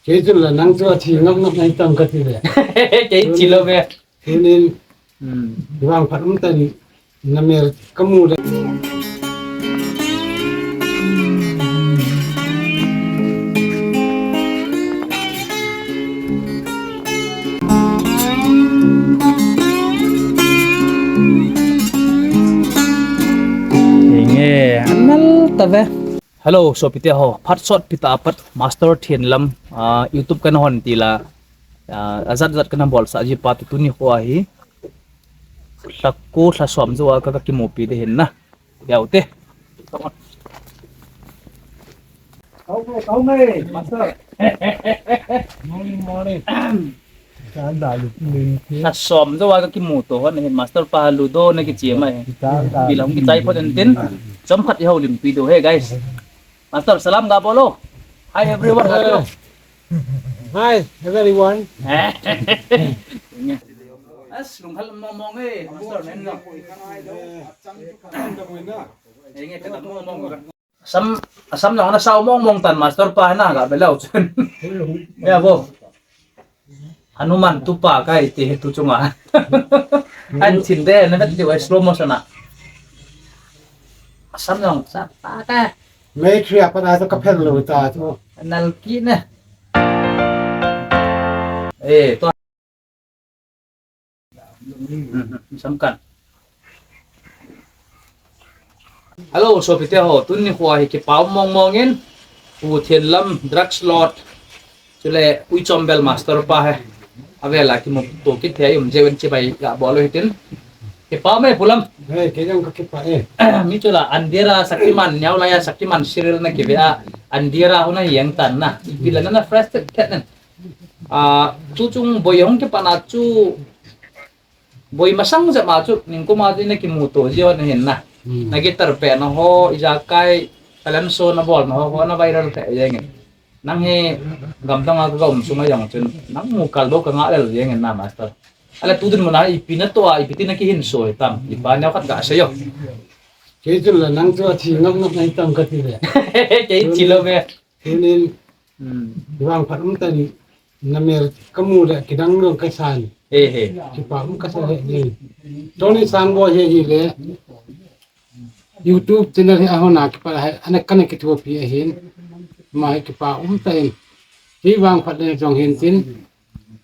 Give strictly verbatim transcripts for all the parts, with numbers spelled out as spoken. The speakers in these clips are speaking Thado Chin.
Kei chun la nang chu athi ngap ngap nahi tam kati le. Kei chi lou ve. Tunin, hmm, vangphat um tan, na mel ka mu le. Henge, anal ta ve. Hello, sopite ho. Phat sotpi tah a pat Master Thenlam, ah, YouTube kana hon ti la, ah, ajat jat kana bolsah ji pa tu tuni kho ahi. Lha ko lha som jou a ka, ka kimupi ding ahin na. Leu te. Come on. Kau me, kau me, Master. Morning, morning. Lha som jou a ka kimuto hon ahin, Master pa Ludo na kichia mai. Bila hung kichai phot in tin. Chomkhat i houlimpi diu ahi, guys. Master, salam ga bolo. Hi, everyone. Hello. Hi, everyone. As, lunghel mong mong e, Master, nen lo. Enge, te ta mong mong. Asam, Asam lang na sao mong mong tan Master pa na ga belo chun. Ya bo. Hanuman tupa kai te tu chunga. An chin de na vet de slow motion a. Asam lang sa pa ka. Mei thria pa da ka phel lo ta tu. Nal ki ne. Eh, to. Samkan. Hello, sopite ho, tuni kho hi kipa um mong mong in, Pu Thenlam, Drugs Lord, chule Ui Chombel Master pa hi. Avela kimuto kit thei um jeh in chibai ga bol u hitin. Kipa um e Pu Lam. Hey, kei jong ka kipa e. Mi chula Andhera Shaktiman, Neolaya Shaktiman serial na kive a, Andhera hona hieng tan na. Bila na na fresh thet thet nen. Ah, tu chung boi hung kipan a chu, boi masang jep ma chu, ningkum a chu ina kimuto ji hon ahin na. Hmm. Na guitar pehna ho, ijakai, talent show na bolna ho, ho na viral thei jeng in. Nang hi gamdang a ka um sunga jong chun, nang mu kal bou ka ngah lel jeng in na, Master. Ale tu dinmun a ipi na toh a, ipi ti na kihinso hitam, ipa neo khat ga sei o. Kei chun la nang chu athi ngap ngap nahi tam kati le. Kei chi lou ve. Tunin, hmm, vangphat um tan, na mel ka mu le kidang lou ka sa in. He, he. Kipa um ka sa he ni. Tony Sangboi hi, hi le YouTube channel hi ahon a kipat a hi, ana kana kithopi ahin. Ama hi kipa um tan. Hi vangphat le jong hin tin.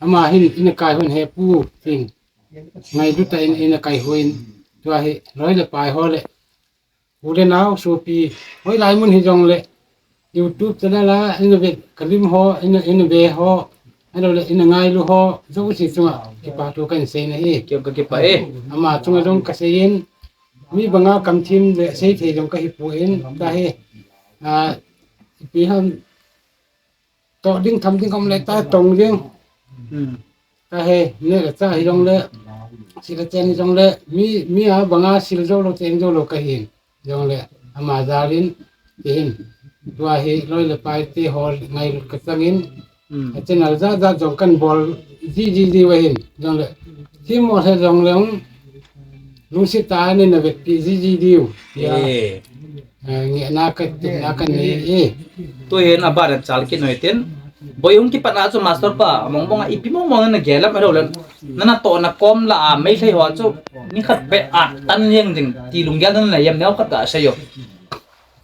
Ama hin ina kai hon he pu tin. Ngailu tah in ina kai hon. Tua hi loi le pai ho le. U le nao, sopi, hoilai mun hijongle, YouTube channel a, ina ve, ka lim ho, ina, ina ve ho, ahilou le, ina ngailu ho, jouse chunga, kipa thu kahin sei nahi. Kei ka kipa e. Ama chunga jong ka sei in, mi banga kam thim le, sei thei jong ka hi poi, tahi, a, ipi ham, toh ding tham ding ka um le ta tong ding. Hmm. Tahi, neh le chah hijongle, sil le chen hijongle, mi, mi a banga sil jou lou, chen jou lou ka hin. Jongle, ama jal in, ti hin. Tua hi, loi le pai te ho ngailut ka chang in. Hmm. A channel jat jat jong kan bol ji ji ji u ahin. Jongle, thim mo he jongle, um, lungset tah in na vetpi ji ji diu. Ya. Eh. Eh, ngehna ka, tipna ka nei e. Tu hin aban a chal kit noi tin. Boi hung kipat na chu Master pa, mong mong a ipi mong mong na gel lam ahilou le. Na natoh na kom la a Meitei ho chu. Ni khat beh a tan jeng ding ti lunggel na nei em neo khat ga sei o.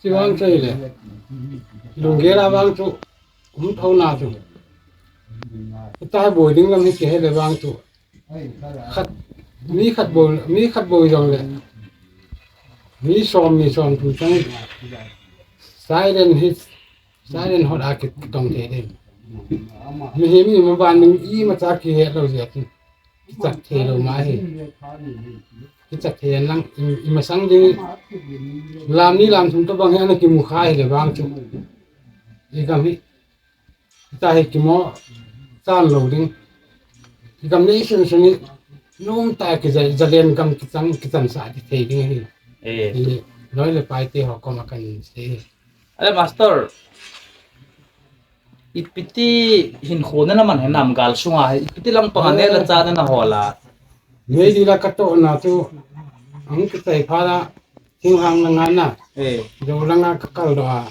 Chi vang sei le. Lunggel a vang chu. Um thou na chu. Ita boi ding lam hi kihe le vang chu. Khat, mi khat bol, mi khat bol jongle. Mi som, mi som thum chang. Siren hi, siren hot a kitong thei ding. Mihem ima ban ding imacha kihe lou jeh a. Kichak thei lou ma hi. Kichak thei lang, i, imasang ding. Lam ni lam thum tobang hi ana kimu kha hile vang chu. I gam hi. Ita hi kimo chan lou ding. Gam nei sun sun ni nung ta ki ja, jalen gam kichang, kichang sa ti thei ding hi. Eh. Ni loi le pai te ho koma kan sei. Ale Master, ipiti hinkho na na man he nam gal sunga he, ipiti lang panga ne la cha na na hola. Nei di la ka toh na chu, ang kitai pha la, Thinghang langa na. Eh. Jou langa ka kal doh a.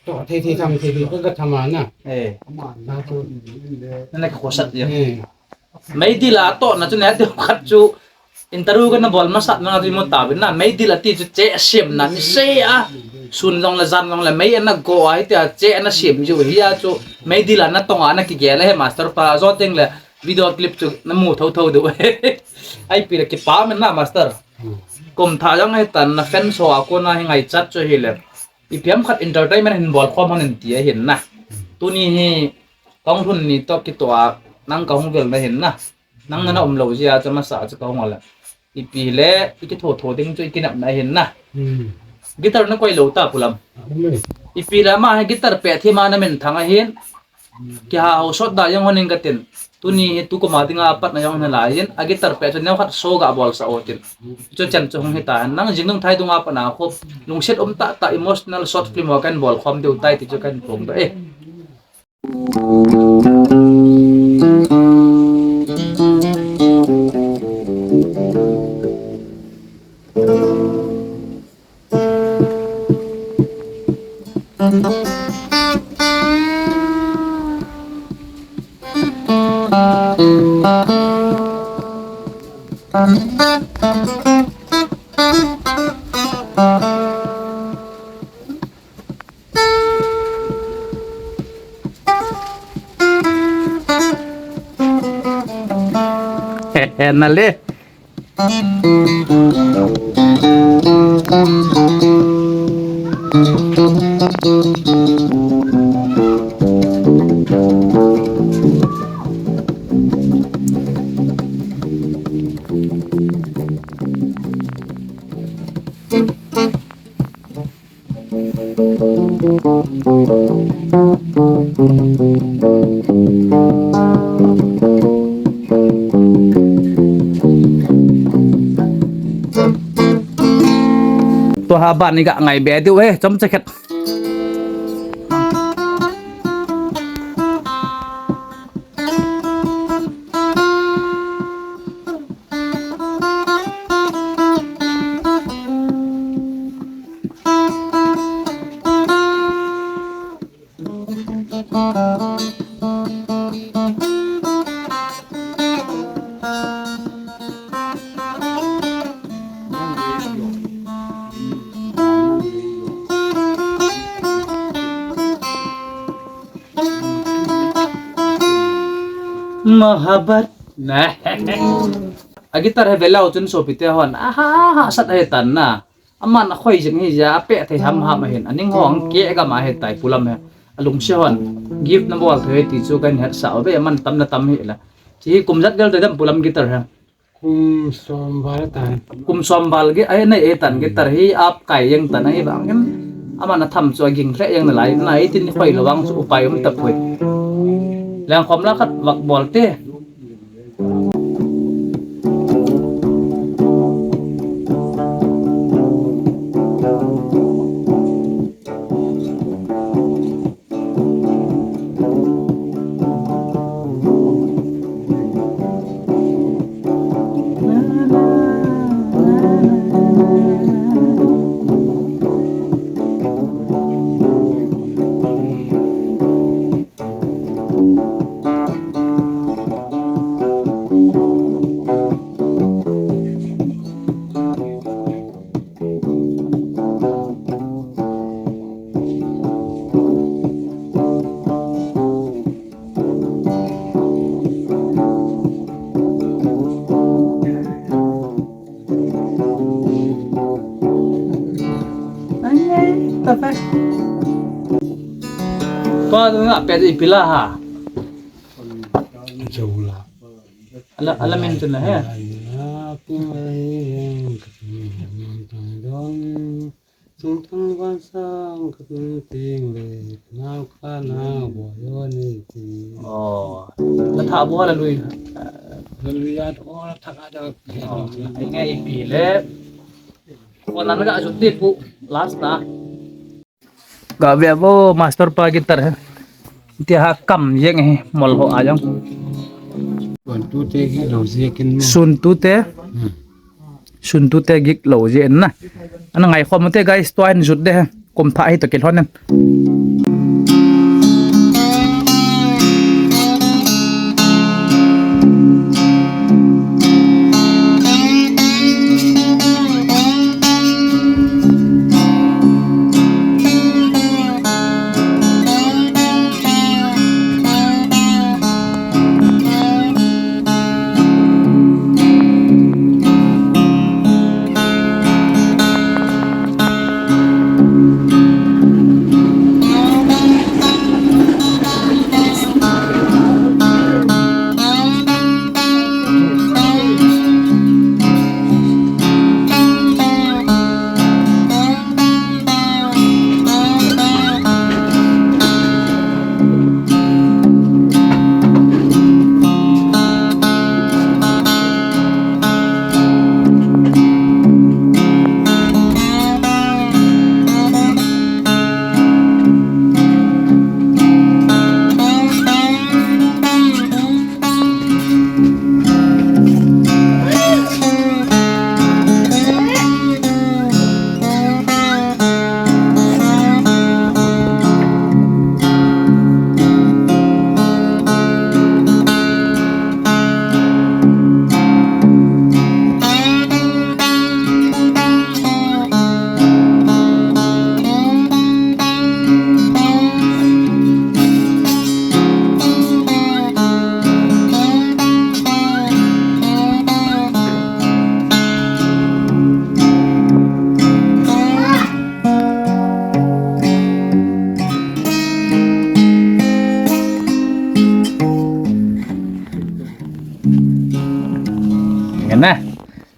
To thei thei tham thei thei ka tham a na. Eh. Na tu. Na ka khosat ya. Eh. Meidil a tohna chu ne, ati khat chu interview kana bol masat na chu mo ta bin na, meidil ati chu che a siam na ni se a. Sun jong le jan jong le mei ana go a, hiti a che ana siam ju hi a chu. Meidil a na tong a na kigel a he master pa jo teng le video clip chu na mu tho tho du. Ai pi le kipa men na master. Kum thah jong he tan na fan show a kona hi ngaichat chu hi le. Ipi ham khat entertainment hin bol khom hon in ti ahin na. Tuni hi kahung lhun ni toh kitoh a nang kahung vel na hin na. Nang nana um lou jeh a chu masa chu kahung a le. Ipi le, i kitho tho ding chu i kinep na hin na. Hmm. Guitar na koi lou ta Pu Lam. Ah, um le. Ipi le ama hi guitar pet hi ma na min thang ahin. Kiha ho sot da jong hon in ka tin. Tuni hi tu kum a dinga patna jong hi lai in, a guitar pet chu neo khat show ga bol sa o tin. Chu chan chu hung hi ta. Nang jing dung thai dung a patna khop lungset um tah tah emotional short film ho kan bol khom diu tai ti chu kan phong doh e. He, he, na le. Tua ha ban ni ga ngai be diu e, chomcha khat. Mohabbat. Na. A guitar he velou chun sopite hon. Aha, ha, sat he tan na. Aman a khoi jing hi ja, a pe thei ham ham ahin. A ning ho ang ke gam a he tai Pu Lam he. A lungse hon. Gift na bol thei ti chu kan het sa o ve, aman tam na tam hi la. Chi kum jat gel te dam Pu Lam guitar he. Kum som val tai. Kum som val ge, ai nei e tan guitar hi ap kai jeng tan ahi vang em. Aman a tham chu a ging hle jeng na lai, na i tin khoi lo vang chu upai um ta pui. Leng khom la khat vak bol te. Ai, ai, ta pa. Pa tu nga pe di pila ha. Jola. Ala, ala min tu na he. Ala ping ai yang ka tu dong. Sung tang van sang ka tu ting le. Nau ka nau bo yo ni ti. Oh. La tha bo la lui. La lui ya to la tha ka da. Oh. Ai ngai pi le. Ko nan ga ju ti pu last na. Ga ve vo master pa guitar he. Ti ha kam jeng he mol ho a jong. Sun tu te gik lou jeh kin mo. Sun tu te. Hmm. Sun tu te gik lou jeh na. Ana ngai khom te guys, tua hin jut de he. Kum thah hi to kilhon en.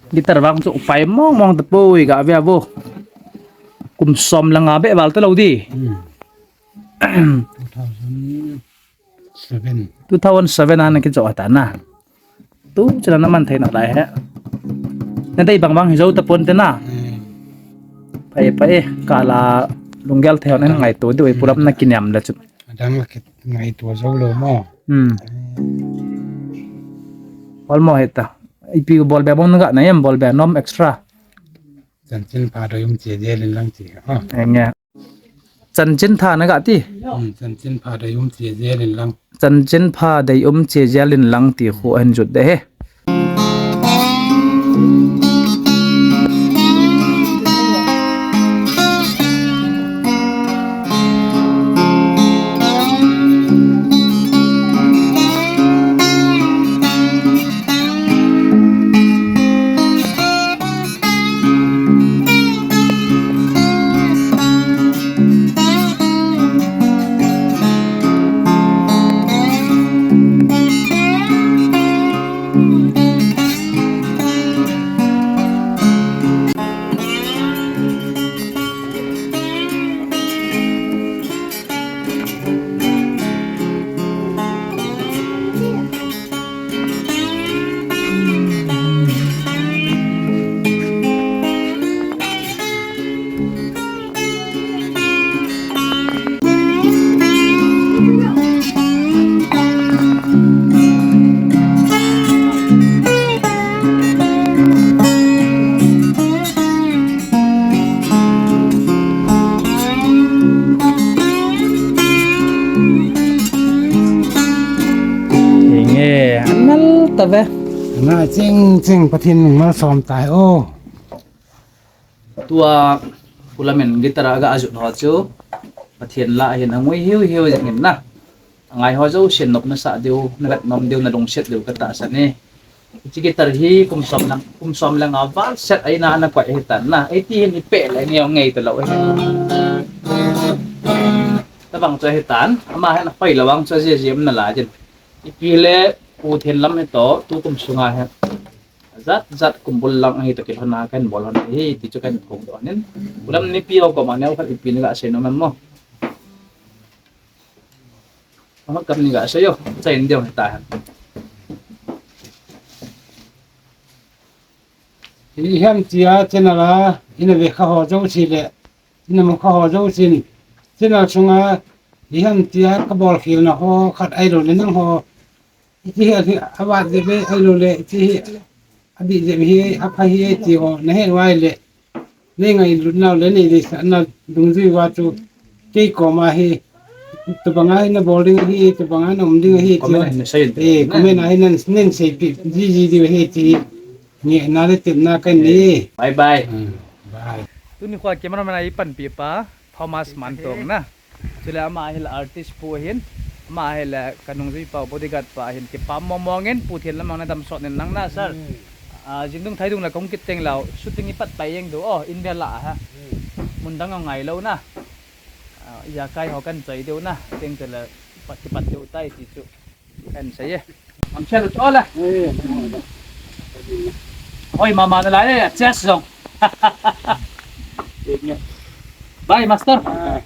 Guitar vang chu upai mong mong tapoi, gave vo. Kum som le nga beh val talou di. Hmm. Two thousand seven. Two thousand seven a nakichoh ta na. Tu chana naman thei nalai he. Nadei bang bang hi jou tapon te na. Hmm. Phae, phae, kala lunggel thei hon ngaito diu, hmm, pulam na kiniam le chu. Adang la kit ngaito jou lou mo. Hmm. Ol mo heta. Ipi bol be bong naga nei em, bol be nom extra. Chanchin pha dei um che jel in lang ti. Ah. Enge. Chanchin pha naga ti. Hmm, chanchin pha dei um che jel in lang. Chanchin pha dei um che jel in lang ti khu ahin jot de he. Inge, anal tave. Nga ching ching Pathen malsom tai o. Tua, pulamen guitar aga ajut ho chu Pathen lah hin angui hiu hiu jeng in na. Angai ho jousen nopna sah diu, navet nom diu, nalungset diu katahsan e. Hiche guitar hi kum som lang, kum som lang a val set ahi na, nakoi ahitan na. Eiti hin ipeh le neo ngei talou ahi. Tabang chu ahitan, ama hin aphai lou vang chu ajeh jeh um nalai jin. Ipi le Pu Thenlam hitoh, tukum sunga hin. Jat jat kumbul lang ahi toh kilhona kahin bol lhon ahi, ti chu kahin phongdoh in. Pulam nipi ho koma neo khat ipi naga sei nom em mo. Ahot kam ni ga sei o, chai in ding hita hen. Ihem tia channel a, ina ve kha ho jouse le, ina mu kha ho jousen. Channel sunga, ihem tia kabol khel na ho, khat ahilou le nang ho. Iti hi, ati, avat jep e, ahilou le, iti hi, adih jep hi, apha hi, ti ho, nahet uva ahile. Nei ngailut nau le nei deisah nau dungjui uva chu kei koma hi, tobanga hi nabol ding ahi, tobanga na um ding ahi, ti ho. Comment a hin sei in. Eh, comment a hin nan, nan seipeh jiji diu ahi ti. Ngehna le tepna kanei. Bye bye. Hmm, bye. Tuni kho cameraman a ipanpi pa Thomas Mantong na. Chule ama ahile artist pu ahin, ama ahile kanungjui pa, bodyguard pa ahin, kipah mong mong in, Pu Thenlam ang nadam sot in lang na, sir. Hmm. Ah, jingdung thaidung la kahung kit teng leh, shooting ipat pai jeng diu, oh, in bel la ha. Hmm. Mun dang angai lou na. Ah, ijakai ho kahin choi diu na, teng chule pat, kipat diu tai ti chu. Kahin sei e. Am chel chu la. Eh. Hoi mama nalai e, chest jong. Bye, master. Ah.